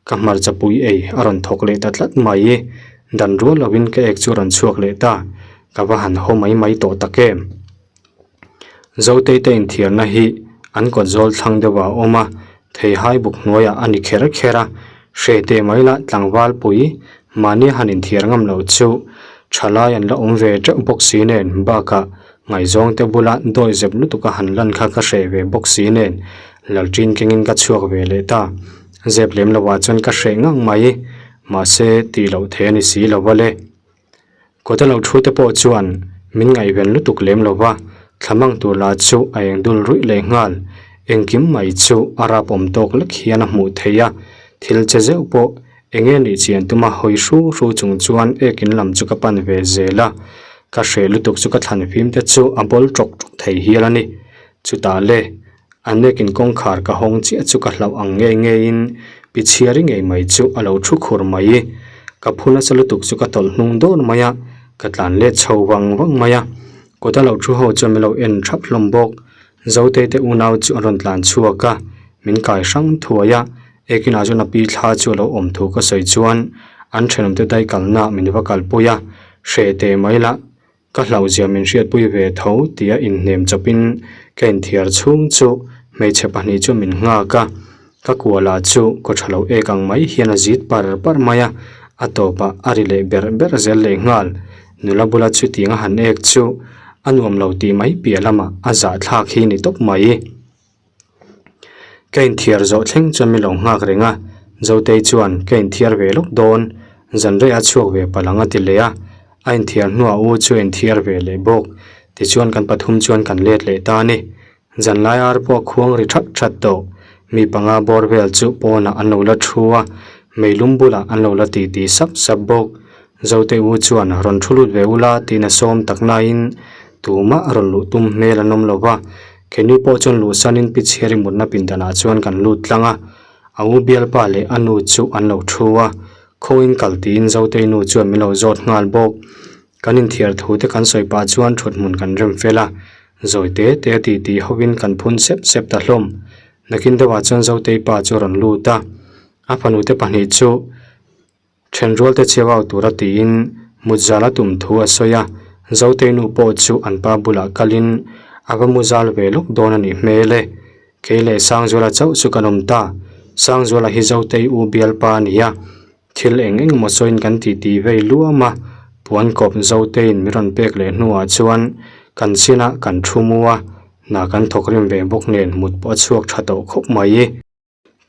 ka hmarcha pui ei a rawn thawk leh ta tlat mai, dan rual lovin ka ek chu a rawn chhuak leh ta. Ka va han haw mai mai tawh tak em? Zotei te inthiarna hi an kawt zawl thlang deuh ah a awm a, theihai buk hnuaiah a ni kher kher a, hre teh mai lah tlangval pui mahni han inthiar ngam loh chu thalai an la awm ve teuh bawk si nen bakah ngaihzawng te bula dawi zep lutuk a han lan kha ka hreh ve bawk si nen lalṭin kengin ka chhuak ve leh ta. Zep lem lo ah chuan ka hreh ngang mai, mahse tih loh theih a ni si lo va le. Kawta lo thu te pawh chuan min ngaihven lutuk lem lo va, thlamang tur lah chu a eng dul ruih leh nghal. Engkim mai chu a rap awm tawk lek hian a hmuh theih a, thil che zeuh pawh eng nge nih chian tuma hawi hru hru chung chuan ek in lam chu ka pan ve zel a, ka hreh lutuk chu ka thlan fim te chu a bawl tawk tawk thei hial a ni. Chutah le, A nekin kawngkhar ka hawng chiah chu ka hlauh ang ngei ngeiin pi chhiari ngei mai chu a lo thu khur mai. Ka phu nasa lutuk chu ka tawlh hnung dawr mai a, ka tlan let chho vang vang mai a. Kawt a lo thu ho chuan min lo en thap hlawm bawk. Zotei te unau chu an rawn tlan chhuak a, min kai hrang thuai a. Ekinah chuan a pi thla chu a lo awm thu ka sawi chuan an thenawmte dai kalnaah min va kalpui a, hreh teh mai lah. Ka hlauhzia min hriatpui ve tho tia inhnem chawpin ka inthiar chhung chu hmeichhe pahnih chu min nghak a, ka kuala chu kaw tha lo ek ang mai hian a zit par par mai a, a tawpah a ri leh berh berh zel leh nghal. Nula bula chutiang a han ek chu a nuam lo tih mai piah lamah a zahthlak hi ni tawp mai. Ka inthiar zawh thleng chuan min lo nghak reng a, Zotei chuan ka inthiar ve lawk dawn. Zan rei a chhuak ve palh ang a ti leh a, a inthiar hnuah u chu a inthiar ve leh bawk. Tichuan kan pathum chuan kan let leh ta a ni. Zan lai ar pawh a khuang ri that that tawh. Mi panga bawr vel chu pawnah an lo la thu a, meilum bulah an lo la titi sap sap bawk. Zote u chuan rawn thu lut ve ula tiin a sawm tak nain tumah rawn luh tum hmel an awm lo va. Keini pawh chuan luhsanin pi chhiari mutna pindanah chuan kan lut tlang a, a u bialpa leh a nu chu an lo thu a, khawngin kal tiin Zotei nu chuan min lo zawt nghal bawk. Kan inthiar thu te kan sawi pah chuan thut hmun kan rem fel a, zawi te te a titi hovin kan phun sep sep ta hlawm. Nakin deuhah chuan Zotei pa chu a rawn lut a, a fanute pahnih chu Thenrual te cheu au tura tiin mutzal a tum thu a sawi a, Zotei nu pawh chu an pa bulah kalin a va muzal ve lawk dawn a nih hmel e. Kei leh Sangzuala chauh chu kan awm ta. Sangzuala hi Zotei u bialpa a ni a, thil eng eng emaw sawiin kan titi vei luam a, puan kawp Zoteiin min rawn pek leh hnuah chuan kan sinah kan thu mu a, hna kan thawk rim ve bawk nen mut pawh a chhuak tha tawh khawp mai.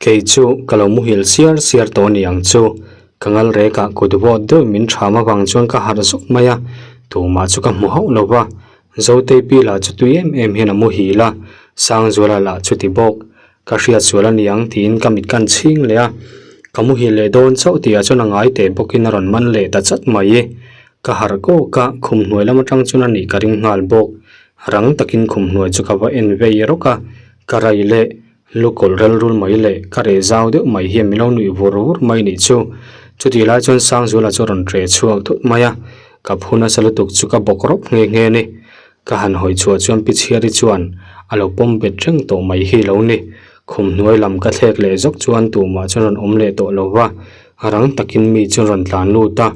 Kei chu ka lo muhil siar siar tawh a ni ang chu. Ka ngal rekah kut vawt deuh min ṭham avang chuan ka harh zawk mai a, tumah chu ka hmu hauh lo va. Zotei pi lah chu tui em em hian a muhil a, Sangzuala lah chu ti bawk. Ka hriat sual a ni ang tiin ka mit kan chhing leh a, ka muhil leh dawn chauh tihah chuan a ngai teh bawkin a rawn man leh ta chat mai. Ka harh kawk a, khum hnuai lam aṭang chuan a nih ka ring nghal bawk. Rang takin khum hnuai chu ka va en vei rawk a, ka rai leh Lu kawlh rel rul mai leh ka reh zau deuh mai hian min lo nuih vur vur mai nih chu. Chutih lai chuan Sangzuala chu a rawn ṭe chhuak thut mai a, ka phu nasa lutuk chu ka bawk rawp nghe nghe a ni. Ka han hawi chhuah chuan Pi Chhiari chuan a lo pawm bet reng tawh mai hi lo ni. Khum hnuai lam ka thlek leh zawk chuan tumah chuan rawn awm leh tawh lo va, rang takin mi chu rawn tlan lut a.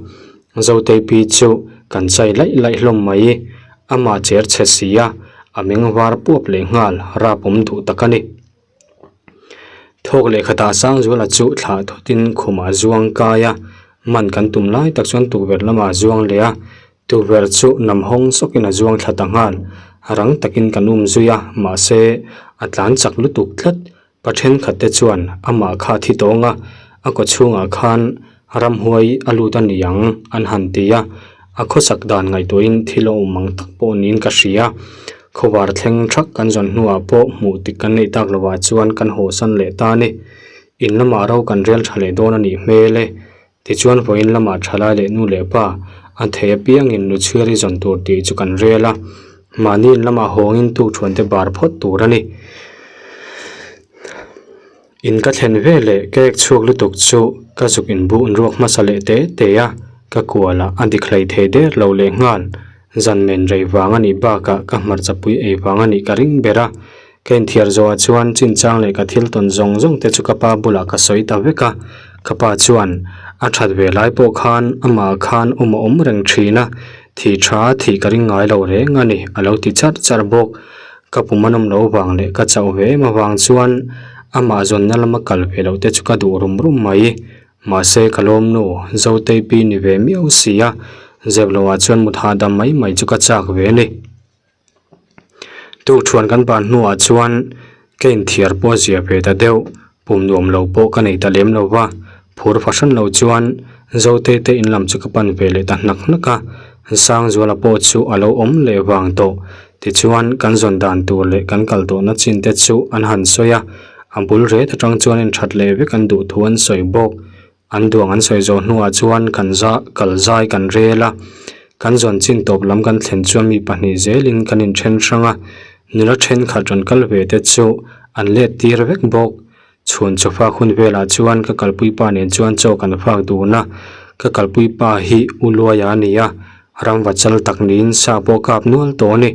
Zotei pi chu kan chai laih laih hlawm mai. Amah cher chhe si a, a meng var puap leh nghal rap awm duh tak a ni. Thawk leh khatah Sangzuala chu thlah thawtin khumah a zuang kai a, man kan tum lai tak chuan tukverh lamah a zuang leh a, tukverh chu nam hawng sawkin a zuang thla ta nghal. Rang takin kan um zui a, mahse a tlan chak lutuk tlat. Pa thenkhatte chuan amah kha thi tawng a, a kaw chhungah khan ramhuai a lut a ni ang an han ti a, a khawsak dan ngaihtuahin thil a awm ang tak pawh niin ka hria. Khawvar thleng thak kan zawn hnuah pawh hmuh tik kan neih tak lovah chuan kan hawsan leh ta a ni. In lamah ro kan rel tha leh dawn a nih hmel e. Tichuan vawiin lamah thalai leh nu leh pa a thei apiangin nu chhiar i zawn tur tih chu kan rel a, mahni in lamah hawngin tukṭhuante bar phawt tur a ni. In ka thlen ve leh ka ek chhuak lutuk chu ka zuk inbuh ruak hmasa leh te te a, ka kualah a dik hlei thei der lo leh nghal. Zan men rei vang a nih bakah ka hmarcha pui ei vang a nih ka ring ber a, Ka inthiar zawhah chuan chinchang leh ka thil tawn zawng zawng te chu ka pa bulah ka sawi ta vek a, ka pa chuan a that ve lai pawh khan amah khan awm a awm reng thin a, thih tha thih ka ring ngai lo reng a ni a lo ti charh charh bawk. Ka pum a nawm loh vang leh ka chauh ve em avang chuan amah zawnna lama kal ve loh te chu ka duh rum rum mai. Mahse ka lawm nu Zotei pi ni ve miau si a, zep lohah chuan mut hahdam mai mai chu ka chak ve a ni. Tukṭhuan kan ban hnuah chuan ka inthiar pawh a zia ve ta deuh, pum nuam lo pawh ka nei ta lem lo va, phur fahran lo chuan Zotei te in lam chu ka pan ve leh ta hnak hnak a, Sangzuala pawh chu a lo awm leh vang tawh. Tichuan kan zawn dan tur leh kan kal tawhna chin te chu an han sawi a, a bul ret atang chuan inthat leh vek an duh thu an sawi bawk. An duang an sawi zawh hnuah chuan kan za kal zai kan rel a, kan zawn chin tawp lam kan thlen chuan mi pahnih zelin kan inthen hrang a, nula thenkhat rawn kal ve te chu an let tir vek bawk. Chhun chaw fak hun velah chuan ka kalpui pa nen chuan chaw kan fak dun a, ka kalpui pa hi u Luaia a ni a, ramva chal tak niin sa pawh kap nual tawh a ni.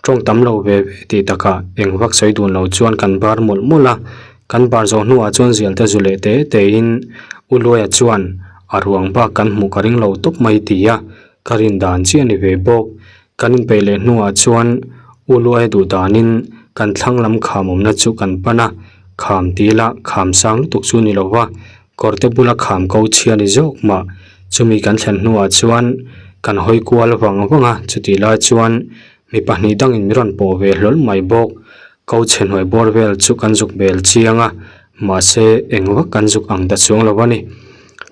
Tawng tam lo ve ve tih takah eng vak sawi dun lo chuan kan bar mawlh mawlh a, kan bar zawh hnuah chuan zial te zu leh te tein U Luaia chuan a ruang bak kan hmuh ka ring lo tawp mai ti a, ka rin dan chiah a ni ve bawk. Kan inpeih leh hnuah chuan U Luaia duh danin kan thlang lam kham awmna chu kan pan a, kham ti ila kham sang lutuk chu ni lo va, kawrte bula kham ko chhia ni zawk mah. Chumi kan thlen hnuah chuan kan hawi kual vang vang a, chutih lai chuan mi pahnih dangin min rawn pawh ve hlawl mai bawk. Ko chhe hnuai bawr vel chu kan zuk bel chiang a, mahse eng vak kan zuk ang ta chuang lo a ni.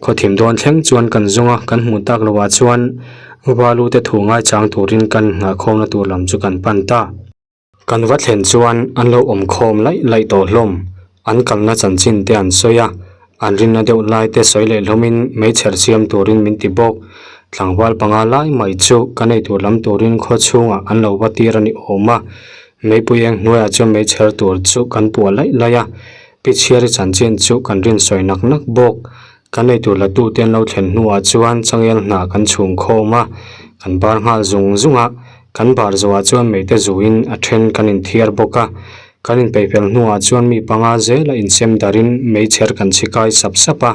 Khawthim dawn thleng chuan kan zawng a, kan hmuh tak loh ah chuan Valu te thu ngaichang turin kan nghahkhawmna tur lam chu kan pan ta. Kan va thlen chuan an lo awm khawm laih laih tawh hlawm. An kalna chanchin te an sawi a, an rinna deuh lai te sawi leh hlawmin meichher siam turin min ti bawk. Tlangval panga lai mai chu kan ei tur lam turin khaw chhungah an lo va tir a ni awm a. Meipui eng hnuaiah chuan meichher tur chu kan puah laih laih a, Pichhiari chanchin chu kan rin sawi nak nak bawk. Kan ei tur la tute an lo thlen hnuah chuan changel hnah kan chhung khawm a, kan bar nghal zung zung a, kan bar zawhah chuan meite zuin a then kan inthiar bawk a, kan inpeihfel hnuah chuan mi panga zela insem darin meichher kan chhikai sap sap a,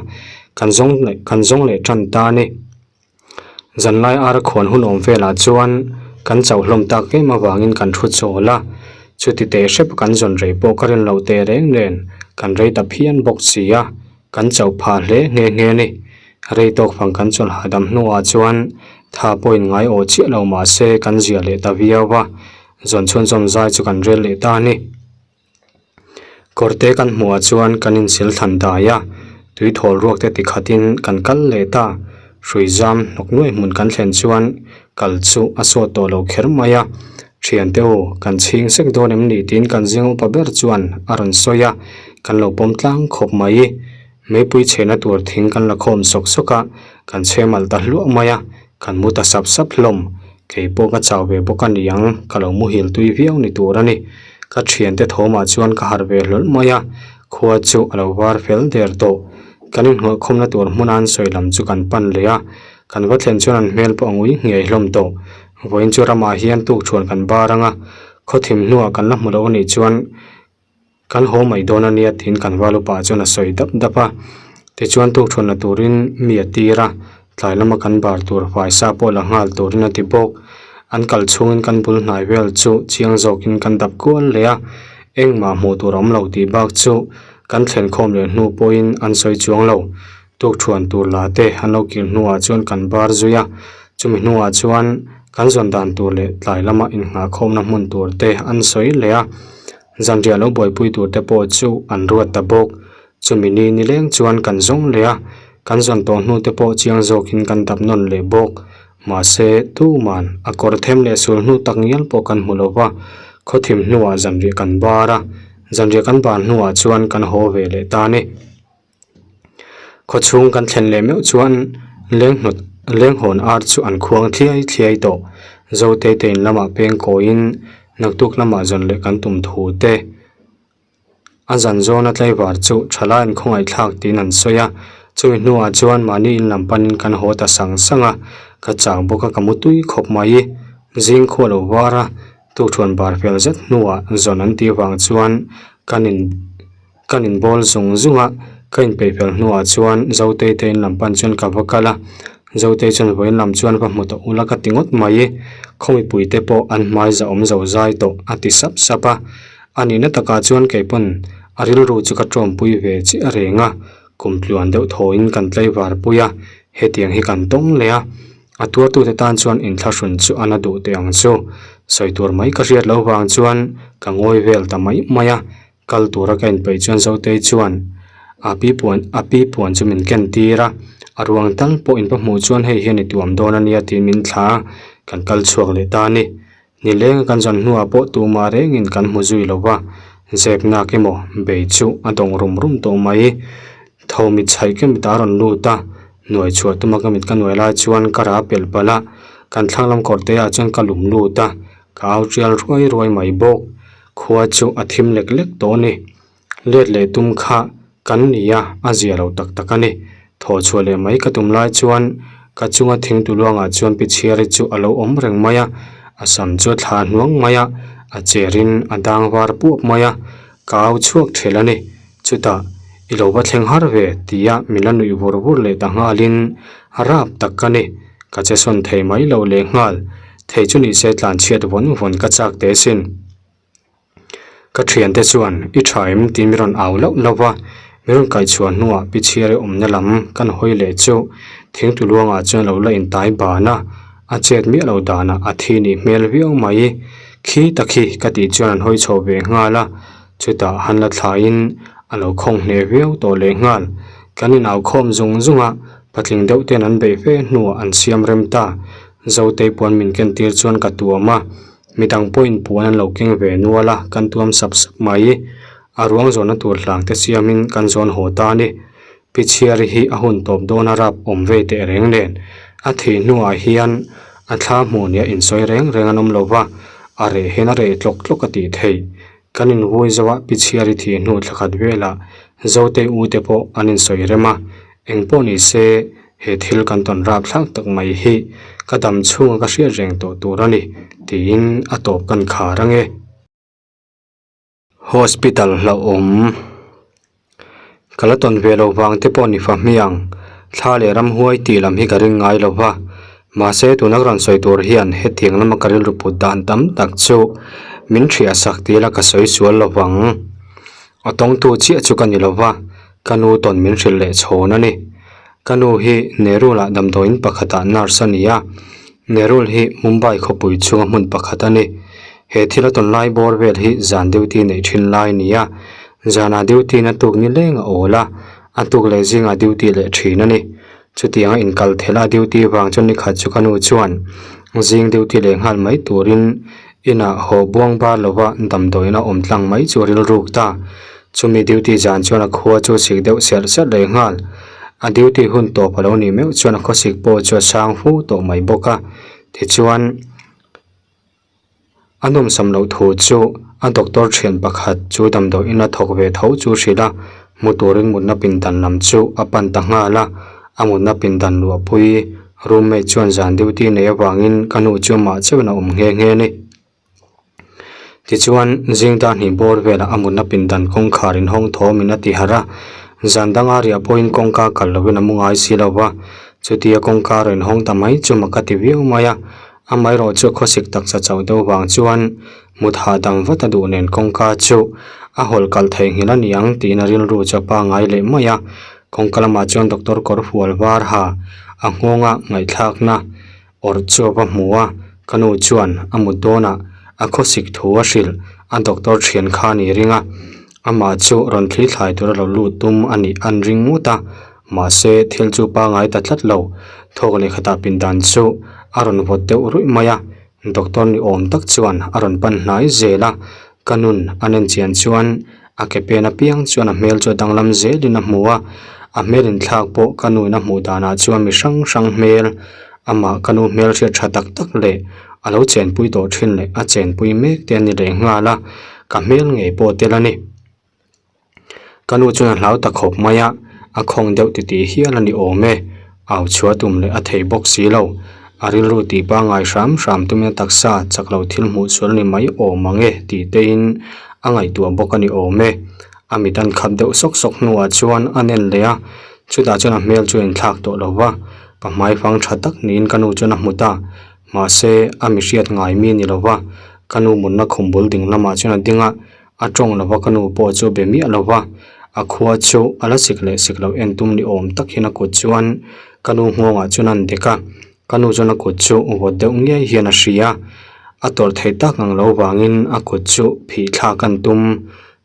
kan zawng leh kan zawng leh tan ta a ni. Zanlai ar khuan hun awm velah chuan kan chauh hlawm tak em avangin kan thu chawl a, chuti teh hrep kan zawn rei pawh ka rin loh teh reng nen kan rei ta phian bawk si a. Kan chauh phah hle nghe nghe a ni. Rei tawk fang kan chawlh hahdam hnuah chuan tha pawhin ngai awh chiah lo mah se kan zia leh ta viau a, zawn chhunzawm zai chu kan rel leh ta a ni. Kawrte kan hmuhah chuan kan insil thlan dai a, tui thawl ruak te tikhatin kan kal leh ta. Hrui zam hnawk nuai hmun kan thlen chuan kal chu a sawt tawh lo kher mai a, Thiante u, kan chhing sek dawn em ni tiin kan zing upa ber chuan a rawn sawi a, kan lo pawm tlang khawp mai. Meipui chhehna tur thing kan la khawm sawk sawk a, kan chhem alh ta hluah mai a, kan mu ta sap sap hlawm. Kei pawh ka chau ve bawk a ni ang, ka lo muhil tui viau ni tur a ni. Ka thiante thawmah chuan ka harh ve hlawlh mai a, khua chu a lo var fel der tawh. Kan inhnawhkhawmna tur hmuna an sawi lam chu kan pan leh a, kan va thlen chuan an hmel pawh a ngui nghiai hlawm tawh. Vawiin chu ramah hian tukṭhuan kan bar ang a, khawthim hnuah kan la hmu loh a nih chuan kan haw mai dawn a nia tiin kan val upa chuan a sawi dap dap a. Tichuan tukṭhuan la turin mi a tir a, tlai lama kan bar tur faisa pawh la nghal turin a ti bawk. An kal chhungin kan bul hnai vel chu chiang zawkin kan dap kual leh a, engmah hmuh tur a awm lo tih bak chu kan thlen khawm leh hnu pawhin an sawi chuang lo. Tukṭhuan tur la te an lo kir hnuah chuan kan bar zui a, chumi hnuah chuan kan zawn dan tur leh tlai lama innghahkhawmna hmun tur te an sawi leh a, zanriah lo buaipui tur te pawh chu an ruat ta bawk. Chumi ni nileng chuan kan zawng leh a, kan zawn tawh hnu te pawh chiang zawkin kan dap nawn leh bawk. Mahse, tuman a kawr them leh sul hnu tak ngial pawh kan hmu lo va, khawthim hnuah zanriah kan bar a, zanriah kan bar hnuah chuan kan haw ve leh ta a ni. Khawchhung kan thlen leh meuh chuan lenghnawt lenghawn ar chu an khuang thliai thliai tawh. Zote te in lamah peng kawiin naktuk lamah zawn leh kan tum thu te a zan zawna tlaivar chu thalai an khawngaihthlak tiin an sawi a. Chumi hnuah chuan mahni in lam panin kan haw ta sang sang a, ka chau bawk a ka mu tui khawp mai. Zing khua lo var a, tukṭhuan bar fel zet hnuah zawn an tih vang chuan kan in. Kan inbawl zung zung a, ka inpeih fel hnuah chuan Zotei te in lam pan chuan ka va kal a, Zotei chuan vawiin lam chuan va hmu tawh ula ka ti ngawt mai, khawmipui te pawh an hmai za awm zo zai tawh a ti sap sap a, a nihna takah chuan kei pawn a rilru chu ka tawmpui ve chiah reng a, kum tluan deuh thawiin kan tlaivar pui a, hetiang hi kan tawng leh a, a tuartute tan chuan inthlahrun chu a na duh teh ang chu, sawi tur mai ka hriat loh vang chuan ka ngawi vel ta mai mai a. Kal tura ka inpeih chuan Zotei chuan a pi puan a pi puan chu min ken tir a, a ruang tal pawh in va hmuh chuan hei hian i tuam dawn a nia tiin min thla a, kan kal chhuak leh ta a ni. Nileng a kan zawn hnuah pawh tumah rengin kan hmu zui lo va, zep nak emaw bei chu a dawng rum rum tawh mai. Tho mit chhaih ka mit a rawn lut a, hnuai chhuah tuma ka mit ka nuai lai chuan ka ra pelh palh a, kan thlang lam kawr te ah chuan ka lum lut a, ka au tial ruai ruai mai bawk. Khua chu a thim lek lek tawh a ni. Let leh tum kha kan ni a, a zia lo tak tak a ni. Thaw chhuah leh mai ka tum lai chuan ka chunga thingtu luangah chuan pi chhiari chu a lo awm reng mai a, a sam chu a thla hnuang mai a, a cherin a dang var puap mai a, ka au chhuak ṭhel a ni. Chutah, I lo va thleng har ve, tia min la nuih vur vur leh ta nghalin a rap tak ka ni. Ka che sawn thei mai lo leh nghal. Thei chu nise tlan chhiat vawn vawn ka chak teh sin. Ka thiante chuan, I tha em? tiin min rawn au lauh lauh va. Min rawn kaihchhuah hnuah pi chhiar awmna lam kan hawi leh chu thingtu luangah chuan lo la intai ban a, a chet miah lo danah a thi nih hmel viau mai. Khi ta khi ka tih chuan an hawi chho ve nghal a. Chutah han la thlaiin a lo khawng hneh viau tawh leh nghal. Kan inau khawm zung zung a, patling deuh ten an beih fe hnuah an siam rem ta. Zotei puan min ken tir chuan ka tuam a, midang pawhin puan an lo keng ve nual a, kan tuam sap sap mai. A ruang zawnna tur hlang te siamin kan zawn haw ta a ni. Pi Chhiari hi a hun tawp dawn a rap awm ve teh reng nen, a thih hnuah hian a thla hmuh nia insawi reng reng an awm lo va, a reh hian a reh tlawk tlawk a tih theih. Kan invui zo a, Pi Chhiari thih hnu thla khat velah Zotei u te pawh an insawi rem a, eng pawh ni se he thil kan tawn rap thlak tak mai hi ka dam chhunga ka hriat reng tawh tur a ni tiin a tawp kan khar ange. Hospital hlauhawm ka la tawn ve lo vang te pawh ni fa hmiang thla leh ramhuai tih lam hi ka ring ngai lo va mahse tuna ka rawn sawi tur hian hetiang lama ka rilru put dan tam tak chu min hriah sak tih ila ka sawi sual lo vang a tawngtu chiah chu ka ni lo va ka nu tawn min hrilh leh chhawn a ni. Ka nu hi Nerul-ah damdawiin pakhatah nurse a ni a, Nerul hi Mumbai khawpui chhunga hmun pakhat a ni. He thil a tawn lai bawr vel hi zan duty neih thin lai a ni a, zanah duty na tuk ni leng a awl a, a tuk leh zingah duty leh thin a ni. Chutianga inkal thela duty vang chuan nikhat chu ka nu chuan zing duty leh nghal mai turin inah haw buang bar lova damdawiin a awm tlang mai chu a rilruk ta. Chumi duty zan chuan a khua chu sik deuh serh serh leh nghal. A duty hun tawp a lo nih meuh chuan a khawsik pawh chu a sang fu tawh mai bawk a. Tichuan, a nawmsam loh thu chu a doctor thian pakhat chu damdawiin a thawk ve tho chu hrilh a, hmu turin mutna pindan lam chu a pan ta nghal a. A mutna pindan luahpui roommate chuan zan duty nei avangin ka nu chu amah chauhin a awm nghe nghe a ni. Tichuan, zing dar hnih bawr velah a mutna pindan kawngkhar inhawng thawmin a ti harh a, zan danga riah pawhin kawngka kal lovin a mu ngai si lo va, chutia kawngka rawn inhawng ta mai chu mak a ti viau mai a, amaherawh chu khawsik taksa chauh deuh vang chuan mut hahdam vat a duh nen kawngka chu a hawlh kalh theihnghilh a ni ang tiin a rilru chu a pangngai leh mai a, kawngka lamah chuan doctor kawr fual var ha a nghawnga ngaihthlakna Awrh chu a va hmu a, ka nu chuan a mut dawnah a khawsik thu a hrilh, a doctor thian kha a nih ring a, amah chu rawn thli thlai tura lo lut tum a nih an ring ngawt a, mahse thil chu pangai ta tlat lo, thawk leh khatah pindan chu a rawn vawt deuh ruih mai a, doctor ni awm tak chuan a rawn pan hnai zel a, ka nun a nen chian chuan a ke pen apiang chuan a hmel chu a danglam zelin a hmu a, a hmel inthlak pawh ka nuin a hmuh danah chuan mi hrang hrang hmel, amah ka nu hmel hriat tha tak tak leh a lo chenpui tawh thin leh a chenpui mek te a ni leh nghal a, ka hmel ngei pawh tel a ni. Ka nu chuan a hlau ta khawp mai a, a khawng deuh titih hial a ni awm e, au chhuah tum leh a thei bawk si lo. A rilru tih pangngai hram hram tumin a taksa chak lo thil hmuh sual a ni mai awm ang e tih teiin a ngaihtuah bawk a ni awm e. A mit an khap deuh sawk sawk hnuah chuan a nen leh a, chutah chuan a hmel chu a inthlak tawh lo va, pa hmaifang tha tak niin ka nu chuan a hmu ta. Mahse, a mi hriat ngai mi a ni lo va, ka nu mutna khum bul ding lamah chuan a ding a, A tawng lova ka nu pawh chu be miah lova, a khua chu a la sik leh sik loh en tum ni awm tak hian a kut chuan ka nu nghawngah chuan a han dek a, ka nu chuan a kut chu vawt deuh ngiai hian a hria, a tawrh theih tak ang lo vangin a kut chu phih thlak an tum,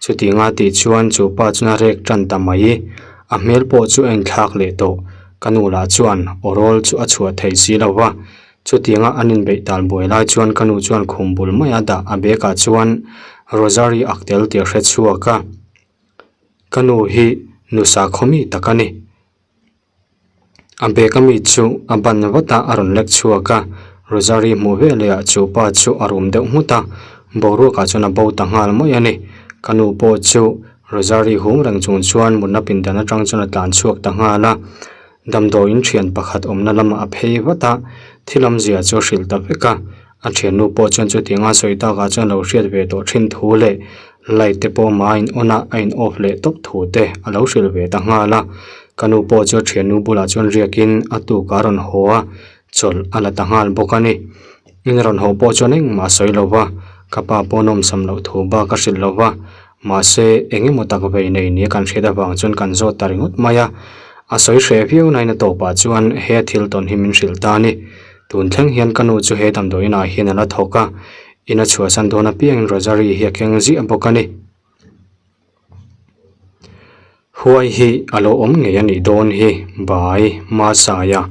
chutinga tih chuan chu pa chuan a rek tan ta mai, a hmel pawh chu a inthlak leh tawh, ka nu lah chuan aw rawl chu a chhuah thei si lova, Chutianga an inbeih tal buai lai chuan ka nu chuan khum bul maia dah a bag ah chuan Rosary ak tel tih a hre chhuak a, ka nu hi nu sakhaw mi tak a ni. A bag a mi chu a ban vat a, a rawn lek chhuak a, Rosary hmuh veleh ah chu pa chu a rum deuh nghut a, boruak ah chuan a bo ta nghal mai a ni. Ka nu pawh chu Rosary hung reng chung chuan mutna pindan atang chuan a tlan chhuak ta nghal a. Damdawiin thian pakhat awmna lamah a phei vat a, thil awmzia chu a hrilh ta vek a. A thiannu pawh chuan chutianga sawi takah chuan lo hriat ve tawh thin thu leh light te pawh amah a in on a, a in off leh tawp thu te a lo hrilh ve ta nghal a. Ka nu pawh chu a thiannu bulah chuan riakin a tukah a rawn haw a, chawlh a la ta nghal bawk a ni. In rawn haw pawh chuan engmah a sawi lo va, ka pa pawh nawmsam loh thu bak a hrilh lo va, mahse eng emaw tak vei nei nia kan hriat avang chuan kan zawt ta ringawt mai a. A sawi hreh viau nain a tawpah chuan he thil tawn hi min hrilh ta a ni. Tun thleng hian ka nu chu he damdawiin ah hian a la thawk a, in a chhuahsan dawn apiangin Rosary hi a keng ziah bawk a ni. Huai hi a lo awm ngei a nih dawn hi Bai Masaia.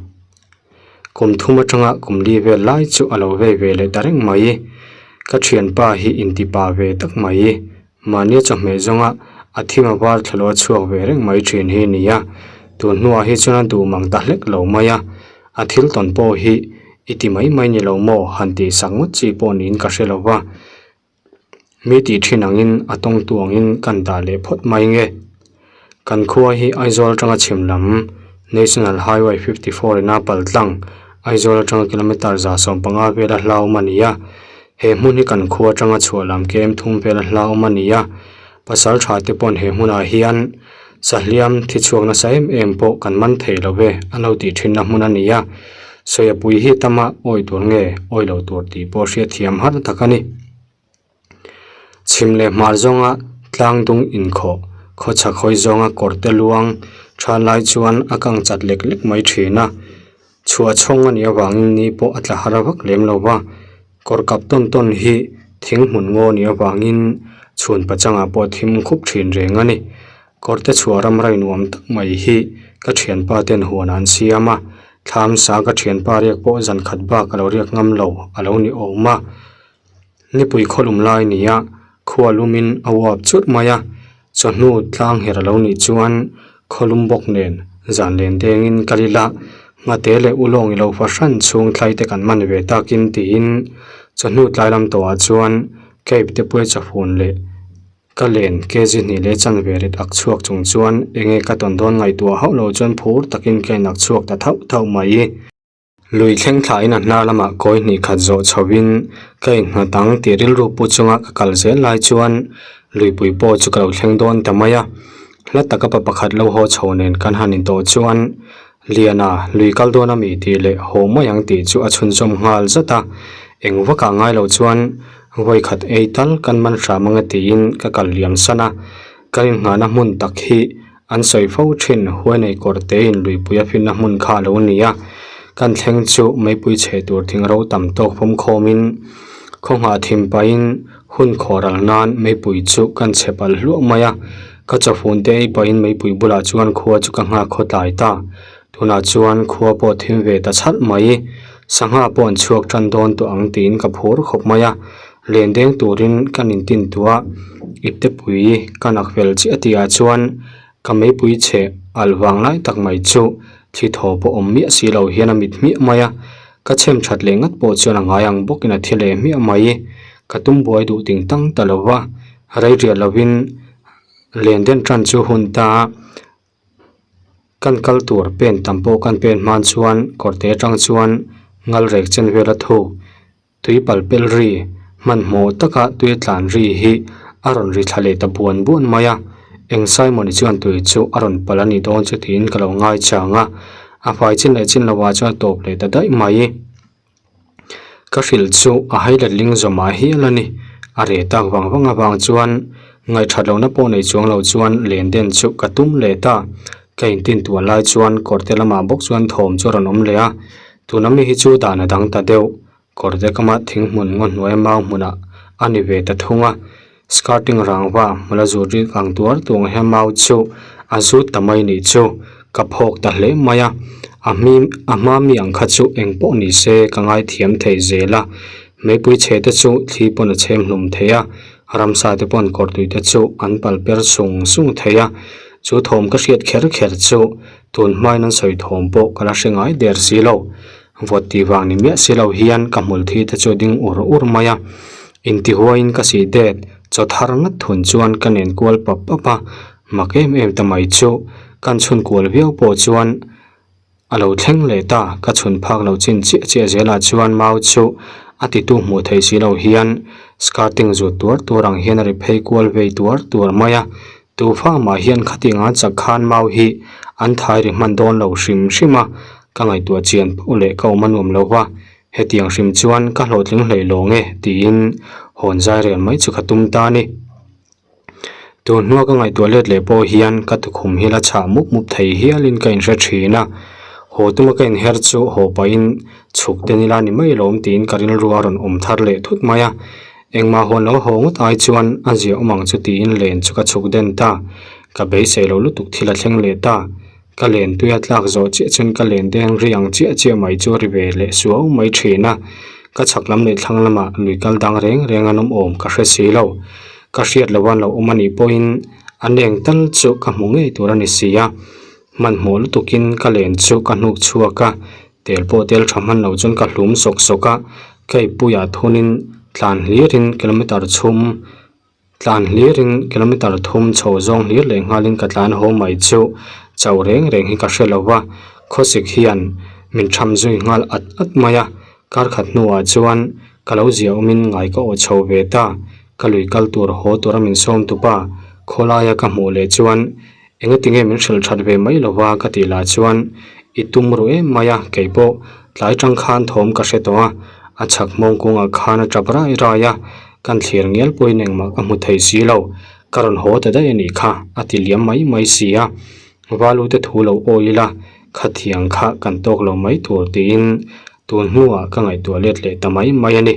Kum thum atanga kum li vel lai chu a lo vei ve leh ta reng mai. Ka thianpa hi intipa ve tak mai. Mahnia chawhmeh zawnga a thim a var thla lo a chhuak ve reng mai thin hi a ni a. Tun hnuah hi chuan a duh mang ta hlek lo mai a. A thil tawn pawh hi i ti mai mai ni lo maw han tih sak ngawt chi pawh niin ka hre lo va. Mi tih thin angin a tawngtu angin kan dah leh phawt mai nge. Kan khua hi Aizawl atanga chhim lam National Highway 54 ina pal tlang Aizawl atanga kilometre 115 vela hlauhawm a ni a. He hmun hi kan khua atanga chhuah lam kem thum vela hlauhawm a ni a. Pasal tha te pawn he hmunah hian sahliam thi chhuak nasa em em pawh kan man thei lo ve a lo tih thinna hmun a ni a. Sawiapui hi tama awi tur nge awi lo tur tih pawh hriatthiam har tak a ni. Chhim leh hmar zawnga tlang dung inkhawh khawchhak hawi zawnga kawr te luang tha lai chuan a kang chat lek lek mai thin a. Chhuah chhawng a nih avangin ni pawh a tla har vak lem lo va, kawr kap tawn tawn hi thing hmun ngaw a nih avangin chhun pachangah pawh thim khup thin reng a ni. Kawr te chhuah ram rai nuam tak mai hi ka thianpa ten huan an siam a, thlam sa ka thianpa riak pawh zan khat bak a lo riak ngam lo a lo ni awm a. Nipui khawlum lai nia khua lumin a uap churh mai a, chawhnu tlang her a lo nih chuan khawlum bawk nen zan len dengin kal ila nghate leh ulawng i lo fahran chhung thlai te kan man ve takin tiin chawhnu tlai lam tawhah chuan cape te puai chawfun leh ka len kg hnih leh chanve rit ak chhuak chung chuan enge ka tawn dawn ngaihtuah hauh lo chuan phur takin ka in ak chhuak ta thauh thauh mai. Lui thleng thlain a hnar lamah kawi hnih khat zawh chhoin ka innghat ang tih rilru pu chunga ka kal zel lai chuan luipui pawh chu ka lo thleng dawn ta mai a. Hla taka pa pakhat lo haw chho nen kan han intawh chuan Liana lui kal dawn a mi tih leh haw mai ang tih chu a chhunzawm nghal zat a. Eng vakah ngai lo chuan vawi khat ei tal kan man hram anga tiin ka kal liam san a. Kan innghahna hmun tak hi An sawi fo thin, Huainei kawr tein luipui a finna hmun kha a lo ni a, kan thleng chu meipui chhe tur thing ro tam tawk fawm khawmin khawnghah thim pahin hun khawh ral nan meipui chu kan chhe palh hluah mai a, ka chawfun te ei pahin meipui bulah chuan khua chu ka nghak khaw tlai ta, tunah chuan khua pawh thim ve ta chhalh mai, sangha pawh an chhuak tan dawn tawh ang tiin ka phur khawp mai a, len deng turin kan intin tuah iptepui ka nak fel chiah tihah chuan ka meipui chhe alh vang lai tak mai chu thli thaw pawh awm miah si lo hian a mit hmiah mai a, ka chhem that leh ngat pawh chuan a ngai ang bawkin a thi leh hmiah mai, ka tum buai duh ting tang ta lo va, rei riah lovin len den tan chu hun ta. Kan kal tur pen tam pawh kan pen hman chuan kawrte atang chuan ngal rek chen vel a thuk. Tui pal pel ri hmanhmawh taka tui tlan ri hi a rawn ri thla leh ta buan buan mai a, eng Simon-i chuan tui chu a rawn pal a nih dawn chu tiin ka lo ngai chang a, a fai chin leh chin lovah chuan a tawp leh ta daih mai. Ka hrilh chu a hai letling zawmah hial a ni, a reh tak vang vang avang chuan ngaihṭhat lohna pawh nei chuang lo chuan len den chu ka tum leh ta, ka intin tuah lai chuan kawrte lamah bawk chuan thawm chu a rawn awm leh a. Tuna mi hi chu dan a dang ta deuh. Kawrte kama thing hmun ngaw hnuaia mau hmunah a ni ve ta thung a. Skirting rangva hmula zut rik ang tuar tuang hian mau chu a zut ta mai nih chu ka phawk ta hle mai a. A hmi a hma mi ang kha chu eng pawh ni se ka ngaithiam thei zel a. Meipui chhe te chu thli pawn a chhem hlum thei a, ramsa te pawn kawrtui te chu an pal per sung sung thei a. Chu thawm ka hriat kher kher chu Tun hmain an sawi thawm pawh ka la hre ngai der si lo. Vawt tih vang ni miah si lo hian ka hmul thi te chu a ding ur ur mai a. Intihuaiin ka sih det, chaw thar ngat thun chuan ka nen kual pap pap a, mak em em ta mai chu. Kan chhun kual viau pawh chuan a lo thleng leh ta, ka chhun phak lo chin chiah chiah zelah chuan mau chu a titu hmuh theih si lo hian skirting zut tuar tuar ang hian a ri phei kual vei tuar tuar mai a. Tu fangmah hian khatianga chak khan mau hi an thai ri hman dawn lo hrim hrim a, ka ngaihtuah chian poh leh ka awm a nuam lo va, hetiang hrim chuan ka hlawhtling hlei lawng e tiin hawn zai rel mai chu ka tum ta a ni. Tun hnua ka ngaihtuah let leh pawh hian ka tukhum hi la chhah mup mup thei hialin ka inhre thin a, haw tuma ka inher chu haw pahin chhuk te nila ni mai lawm tiin ka rilru a rawn awm thar leh thut mai a. Engmah hawn lo haw ngawt ai chuan a zia awm ang chu tiin len chu ka chhuk den ta. Ka beisei lo lutuk thil a thleng leh ta. Ka len tui a tlak zawh chiah chuan ka len deng ri ang chiah chiah mai chu a ri ve leh suau mai thin a. Ka chhak lam leh thlang lamah lui kal dang reng reng an awm awm ka hre si lo. Ka hriat loh a lo awm a nih pawhin a neng tal chu ka hmu ngei tur a ni si a. Hmanhmawh lutukin ka len chu ka hnuk chhuak a, tel pawh tel tha hman lo chuan ka hlum sawk sawk a. Ka ipuiah thunin tlan hlirin kilometer chhum Tlan hlirin kilometer thum chho zawng hlir leh nghalin ka tlan haw mai chu chau reng reng hi ka hre lo va, khawsik hian min tham zui nghal at at mai a, kar khat hnuah chuan ka lo zia awmin ngai ka awh chho ve ta, ka lui kal tur haw tura min sawm tupa khawlaia ka hmuh leh chuan Engatinge min hrilh that ve mai lo va ka tih lah chuan i tum ruh em mai a, kei pawh tlai tang khan thawm ka hre tawh a, a chhak hmawng kungah khan a tap rai rai a, kan thlir ngial pawhin engmah ka hmu thei si lo, ka rawn haw ta daih a nih kha a ti liam mai mai si a, Valu te thu lo awi ila khathiang kha kan tawk lo mai tur tiin tun hnuah ka ngaihtuah let leh ta mai mai a ni.